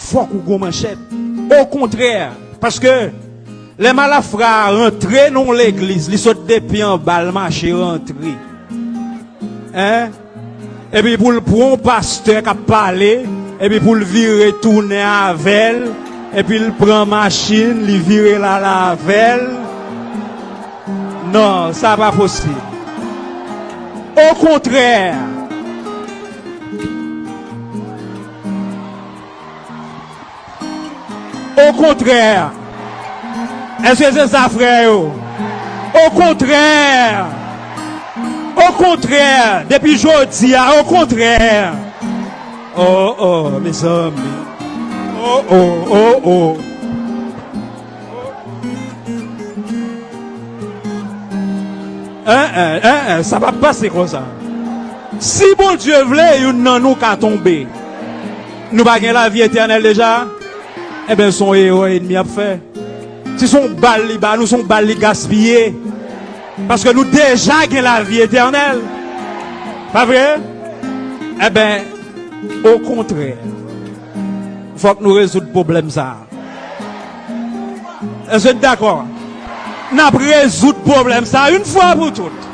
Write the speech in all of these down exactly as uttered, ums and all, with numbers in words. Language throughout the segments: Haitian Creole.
fòk ou gon manchèt. Okontrè, paske lè malafra a rantre nan yon legliz, li sot depi anba, l mache rantre. Hein? Epi pou l pran yon pastè k ap pale, epi pou l vire tounen avè l, epi l pran machin, li vire l ale avè l. Non, sa pa posib. Okontrè, Okontrè. Èske se sa, frè yo? Okontrè. Okontrè. Depi jodi a, okontrè. Oh, oh, mezanmi. Oh, oh, oh, oh. En, en, en, en, sa p ap pase konsa. Si Bondye vle, youn nan nou ka tonbe. Nou pa gen lavi etènèl deja? Enben, se yon erè ènmi ap fè. Si se yon bal li ba nou, se yon bal li gaspiye. Paske nou deja gen lavi etènèl. Pa vre? Enben, okontrè, fòk nou rezoud pwoblèm sa a. Èske n dakò? N ap rezoud pwoblèm sa a yon fwa pou tout.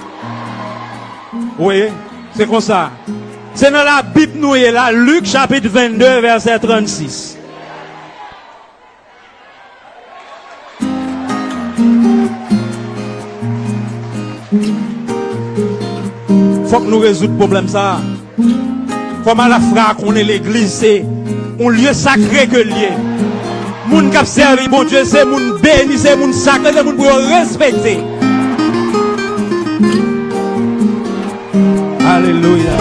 Wi, se konsa. Se nan Labib nou ye la, Lik chapit vennde, vèsè trannsis. Fòk nou rezoud pwoblèm sa a. Fò malafra a konnen legliz se yon lye sakre ke l ye. Moun k ap sèvi Bondye se moun beni, se moun sakre, se moun pou yo respekte. Alelouya.